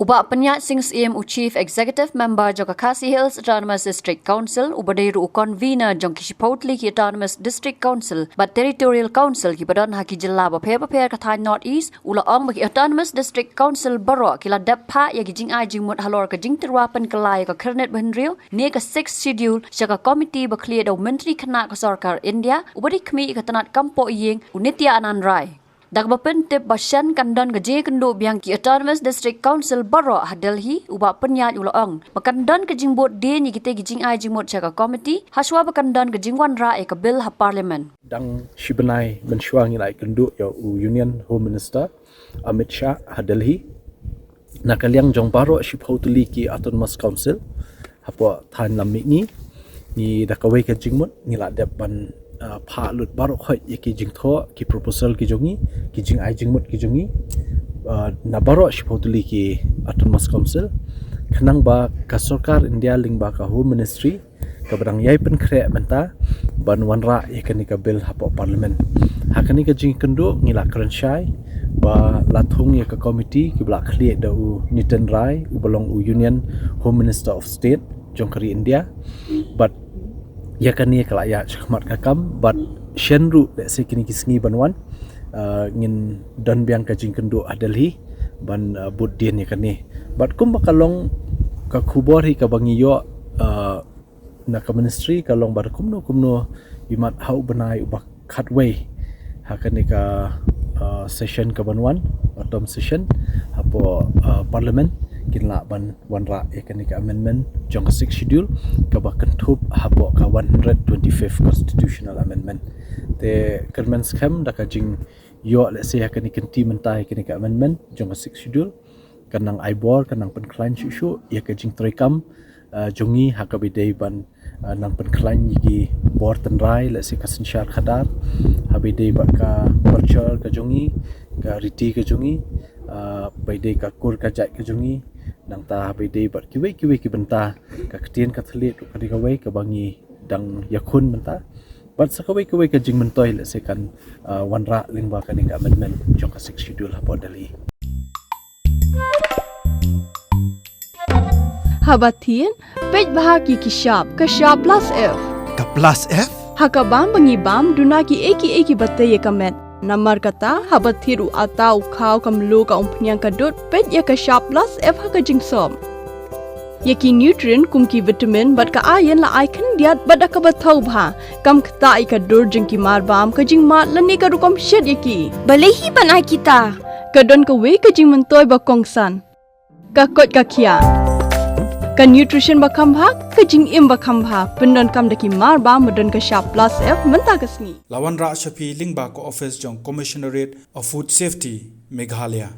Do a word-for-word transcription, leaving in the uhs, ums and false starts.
Bah Pyniaid Sing Syiem, u Chief Executive Member jong ka Khasi Hills Autonomous District Council, uba dei ruh u Convener jong ki shiphew tylli ki Autonomous District Council bad Territorial Council kiba don ha ki jylla bapher bapher ka thaiñ North East, u la ong ba ki Autonomous District Council baroh ki la dep phah ïa ki jingai jingmut halor ka jingtyrwa pynkylla ïa ka Khyrnit Bahynriew ne ka Sixth Schedule sha ka komiti ba khlieh da u Myntri Khynnah ka Sorkar India, uba dei khmih ïa ka tnat kam poh ïing, u Nitya Anand Rai. Da kaba pyntip ba shen kan don ka jingïakynduh biang ki Autonomous District Council baroh ha Delhi, u Bah Pyniaid u la ong ba kan don ka jingbud dien ïa kitei ki jingai jingmut sha ka komiti, hashwa ba kan don ka jingwanrah ïa ka bill ha Parliament. Dang shi bnai mynshuwa ngi la ïakynduh ïa u Union Home Minister Amit Shah ha Delhi. Na ka liang jong baroh shiphew tylli ki Autonomous Council hapoh thaiñ Lammihngi, ngi da kawei ka jingmut ngi la dep ban, ah, phah lut baroh khoit ïa ki jingthoh, ki proposal ki jong ngi, ki jingai jingmut ki jong ngi, ah, na baroh shiphew tylli ki Autonomous Council, khnang ba ka Sorkar India lyngba ka Home Ministry kaba dang ïai pynkhreh mynta ban wanrah ïa kane ka bill hapoh Parliament. Ha kane ka jingïakynduh ngi la kren shai ba la thung ïa ka komiti kiba la khlieh da u Nitya Anand Rai, uba long u Union Home Minister of State jong ka ri India. Bad ïa kane ka la ïaid shakhmat ka kam, bad shen ruh lehse kine ki sngi ban wan, ah, ngin don biang ka jingïakynduh ha Delhi ban, ah, bud dien ïa kane. Bad kumba ka long ka khubor hi kaba ngi ïoh, ah, na ka ministry ka long ba da kumno kumno imat ha u bnai uba khatwei ha kane ka, ah, session kaban wan, autumn session, hapoh, ah, Parliament, kin lah ban wanrah ïa kane ka amendment jong ka Sixth Schedule kaba kynthup hapoh ka one hundred twenty-fifth Constitutional Amendment. Te kyrmen skhem da ka jingïoh lehse ha kane ka kynti mynta ïa kane ka amendment jong ka Sixth Schedule, kan nang ai bor, kan nang pynkhlaiñ shuh shuh ïa ka jingtrei kam, ah, jong ngi ha kaba ïadei ban, ah, nang pynkhlaiñ ïa ki bor tynrai, lehse ka synshar khadar, haba ïadei bad ka culture ka jong ngi, ka riti ka jong ngi, ah, ba ïadei ka kur ka jait ka jong ngi, nangta haba ïadei bad kiwei kiwei ki bynta, ka ktien ka thylliej ruh ka dei kawei kaba ngi dang ïakhun mynta. Bad sa kawei kawei ka jingmyntoi lehse kan, ah, wanrah lyngba kane ka amendment jong ka Sixth Schedule hapoh Delhi. Haba thied, peit bha ïa ki shap, ka shap plus F. Ka plus F? Ha ka bam ba ngi bam, duna kiei kiei kiba tei ïa ka met. Namar kata, haba thied u atta, u khaw, ka mluh, ka umphniang, ka dud, peit ïa ka shap plus F ha ka jingsop. Ïa ki nutrient kum ki vitamin bad ka iron la ai khyndiat bad da kaba thaw bha. Kam ktah ïa ka dur jong ki marbam, ka jingmad lane ka rukom shet ïa ki. Balei hi ban ai kita? Ka don kawei ka jingmyntoi ba kongsan. Ka koit ka khiah. Ka nutrition ba kham bha, ka jingim ba kham bha. Pyndonkam da ki marbam ba don ka shap plus F mynta ka sngi. La wanrah sha phi lyngba ka office jong Commissionerate of Food Safety, Meghalaya.